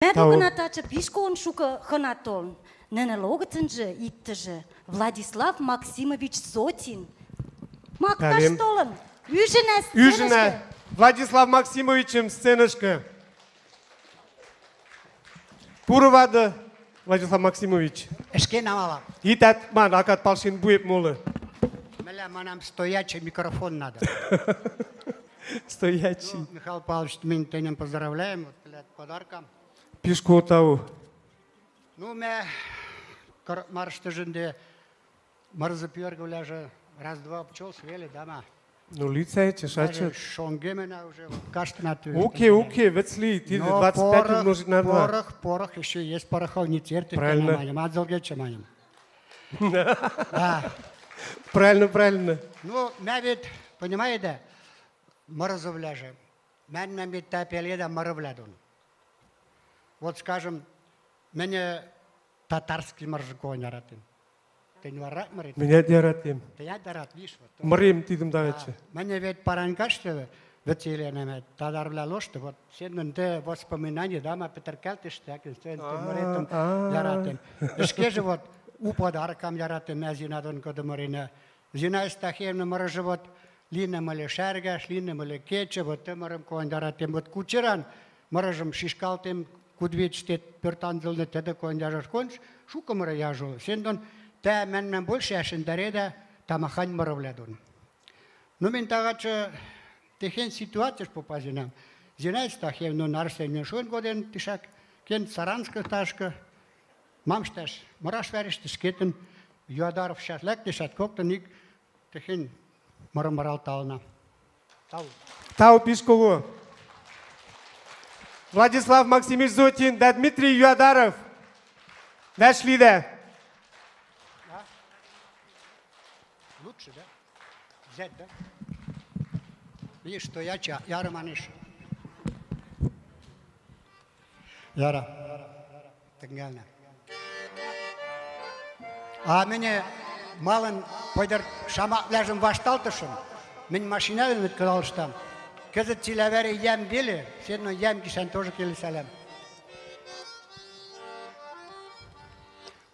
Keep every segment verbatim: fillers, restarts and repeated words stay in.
Мӧдӧкына татчӧ пиш кого шукӧ хӧнат толын. Нӧнӧ логӧтінжӧ иктӧжӧ, Владислав Максимович Зотин. Макташ толын. Ӱжӧнас сценашкӧ. Владислав Максимовичӧм сценашкӧ. Пурӧ вадӧ, Владислав Максимович. Ешкӧ намала. И тат мам акат палшин буйӧп молӧ. Мыля, мынам стоячий микрофон надо. Стоячий. Ну, Михаил Павлович, ми тэнӧ поздравляем, вот, тыляд подаркӧ. Пиш кого тау. Ну, мӧ кор-, марштыжынде мырзы пӧргывлажӧ раз-два пчёл свели, да, ма. Ну, лица эче шачы. Шонгӧмӧна уже, вот, каштына ты. Окей, окей, вӧцли, ти двадцать пять умножить на два. Порох, порох, ещё есть пороховница, эртӧ. Правильно. Маньым, адзылгечӧ маньым. Да. Правильно, правильно. Ну, мӧ ведь, понимаете, мырзывлажӧ. Мӧнам ведь та пеледа мырывлядон. Вот, скажем, мӧ татарский мыржӧ кого яратім. Тэнь вара мырет? Мӧ яратім. Тэнь ярат, видишь, вот. Мырем тидым давеча. Мӧ ведь паранькашты, вот Елена, мӧ тадарвлаа лошты, вот, сеннын тэ воспоминание, да, ма петыркалтыштӧ, акин сен тэ мыретӧм яратім. Ешкӧ жӧ вот, у подаркам яратім, мӧ Зинадон кӧдӧ мыринӧ. Зинаида Стахеевна мырыжӧ вот, линӧм ыльӧ шаргаш, линӧм ыльӧ кечӧ, вот тэ мырем кого яратім. Вот Кучеран мырыжӧм шишкалтім, кудвечыштӧ пӧрт анзылны, тӧдӧ кого яжош, кого шукӧ мырӧ яжо. Сеннын тэ мӧнам больше яшен дареда тамахань мырывлядон. Ну, мен тагачы техень ситуацияш попа Зина. Зинаида Стахеевна, ну, Арсеньӧн шуӧн годен тышак, кен Саранскӧ ташкӧ, мам шуаш, мыраш варишты шкетын, Юадаров шат лэктышат, коктын ик техень мырым мыралтална. Тау. Тау пиш кого. Владислав Максимович Зотин да Дмитрий Юадаров. Вӧчлидӧ. А? Лучше, да? Взять, да? Видишь, что я ча-, ярыманиш. Яра. Тынгана. А мыйын малын пӧдыр шамаквлажым вашталтышым. Мыйын машиналӧн вет кыдалыштам. Кызыт цилявери йӧм веле, всё равно йӧм гишан тоже келесалам.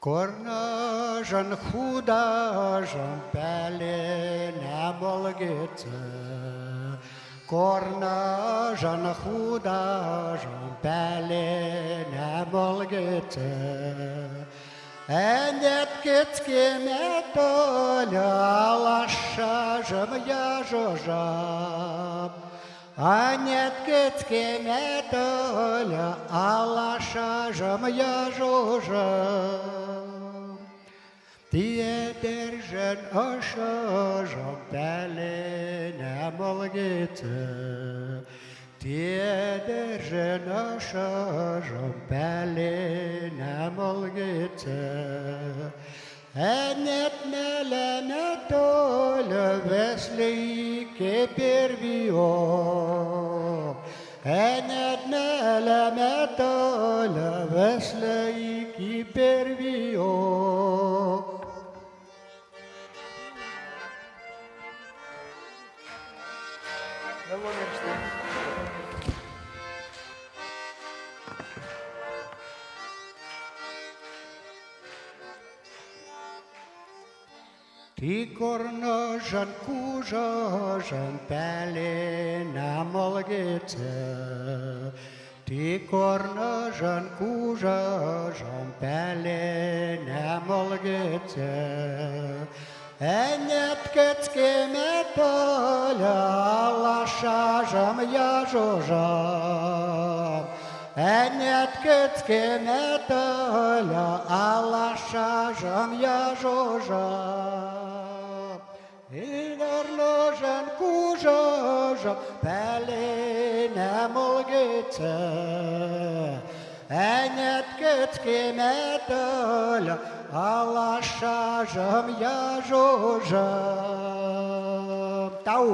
Корнажын худажым пӧльнам олгецӧ, корнажын худажым пӧльнам олгецӧ. Ӧнят кӧцкемӧ тӧльӧ, алашажым яжожам. Ӧнят кӧцкемӧ тӧльӧ, алашажым яжожам. Тіӧ дыржын ӧшӧжам пӧльнам олгецӧ. Тіӧ дыржын ӧшӧжам пӧльнам олгецӧ. Ӧнят мӧлӧмӧ тӧльӧ, вӧслӧй ик и первиӧк. Ӧнят мӧлӧмӧ тӧльӧ, вӧслӧй ик и первиӧк. Ті корнажын кужажам пӧльнам олгецӧ, ті корнажын кужажам пӧльнам олгецӧ. Ӧнят кӧцкемӧ тӧльӧ, алашажым яжожам. Ӧнят кӧцкемӧ тӧльӧ, алашажым яжожам. Ті корнажын кужажам пӧльнам олгецӧ. Ӧнят кӧцкемӧ тӧльӧ, алашажым яжожам. Тау.